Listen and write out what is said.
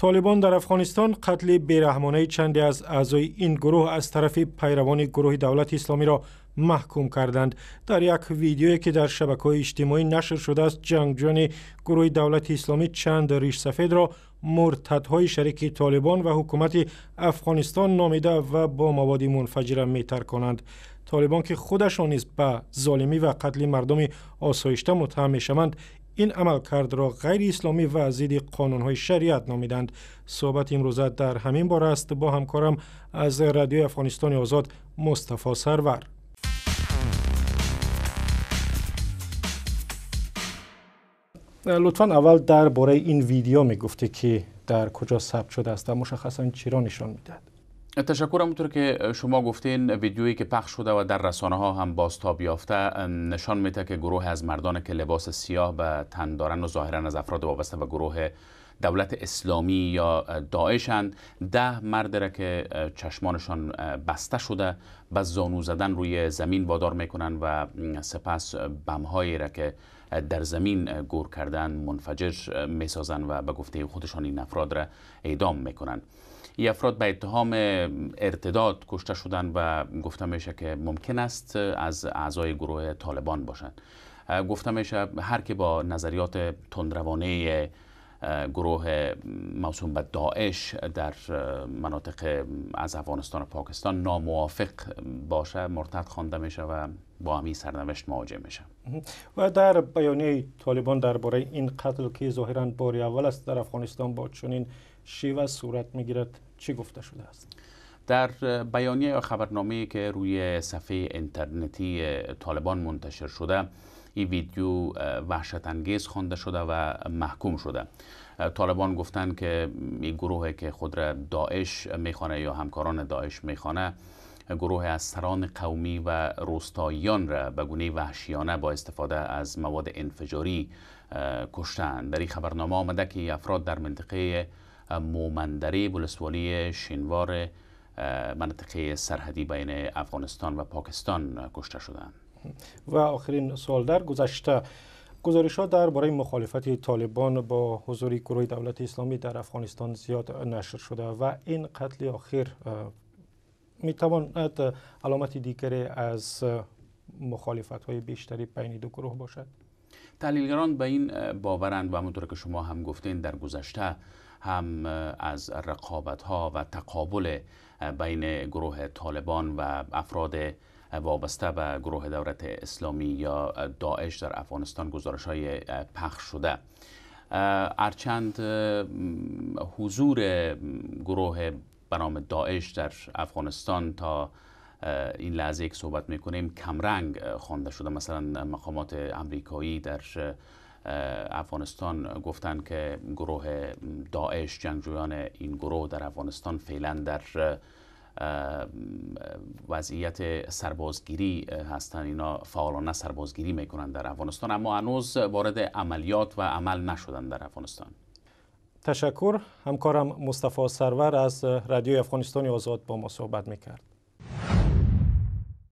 Толибон дар Афғонистон қатли бераҳмонаи чанде аз аъзои ин гурӯҳ аз тарафи пайравони гурӯҳи Давлати Исломиро маҳкум карданд. Дар як видеое ки дар шабакаҳои иҷтимоӣ нашр шудааст, ҷангҷӯёни гурӯҳи Давлати Исломӣ чанд ришсафедро муртадҳои шарики Толибон ва ҳукумати Афғонистон номида ва бо маводи мунфаҷира метарконанд. Толибон ки худашон низ ба золимӣ ва қатли мардуми осоишта муттаҳам мешаванд, ин амалкардро ғайриисломӣ ва зидди қонунҳои шариат номиданд. Суҳбати имрӯза дар ҳамин бора аст бо ҳамкорам аз Радиои Афғонистони Озод Мустафо Сарвар. Лутфан аввал дар бораи ин видео мегуфтӣ ки дар куҷо сабт шудааст ва мушаххасан чиро нишон медиҳад. تشکر. همونطور که شما گفتین، ویدیویی که پخش شده و در رسانه ها هم بازتاب یافته نشان میده که گروه از مردان که لباس سیاه به تن دارن و ظاهرا از افراد وابسته به گروه دولت اسلامی یا داعشند، 10 مرد را که چشمانشان بسته شده به زانو زدن روی زمین وادار میکنن و سپس بمهایی را که در زمین گور کردن منفجر میسازن و به گفته خودشان این افراد را اعدام میکنن. این افراد به اتهام ارتداد کشته شدن و گفته میشه که ممکن است از اعضای گروه طالبان باشند. گفته میشه هر که با نظریات تندروانه گروه موسوم به داعش در مناطق از افغانستان و پاکستان ناموافق باشه مرتد خوانده میشه و با همین سرنوشت مواجه میشه. و در بیانیه طالبان درباره این قتل که ظاهرا بار اول است در افغانستان با چنین شیوه صورت میگیرد چی گفته شده است؟ در بیانیه یا خبرنامه‌ای که روی صفحه اینترنتی طالبان منتشر شده، این ویدیو وحشت انگیز خوانده شده و محکوم شده. طالبان گفتند که این گروه که خود را داعش میخوانه یا همکاران داعش میخوانه، گروه از سران قومی و روستاییان را به گونه وحشیانه با استفاده از مواد انفجاری کشتند. در این خبرنامه آمده که افراد در منطقه مومندره ولسوالی شینوار منطقه سرحدی بین افغانستان و پاکستان کشته شدند. و آخرین سوال، در گذشته گزارش ها درباره مخالفت طالبان با حضور گروه دولت اسلامی در افغانستان زیاد نشر شده و این قتل اخیر میتواند علامت دیگری از مخالفت های بیشتری بین دو گروه باشد؟ تحلیلگران به این باورند و همونطور که شما هم گفتین در گذشته هم از رقابت ها و تقابل بین گروه طالبان و افراد وابسته به گروه دولت اسلامی یا داعش در افغانستان گزارش های پخش شده. هرچند حضور گروه به نام داعش در افغانستان تا این لحظه که صحبت میکنیم کمرنگ خوانده شده. مثلا مقامات امریکایی در افغانستان گفتند که گروه داعش، جنگجویان این گروه در افغانستان فعلا در وضعیت سربازگیری هستند، اینا فعالانه سربازگیری میکنند در افغانستان، اما هنوز وارد عملیات و عمل نشدن در افغانستان. تشکر. همکارم مصطفی سرور از رادیوی افغانستان آزاد با ما صحبت میکرد.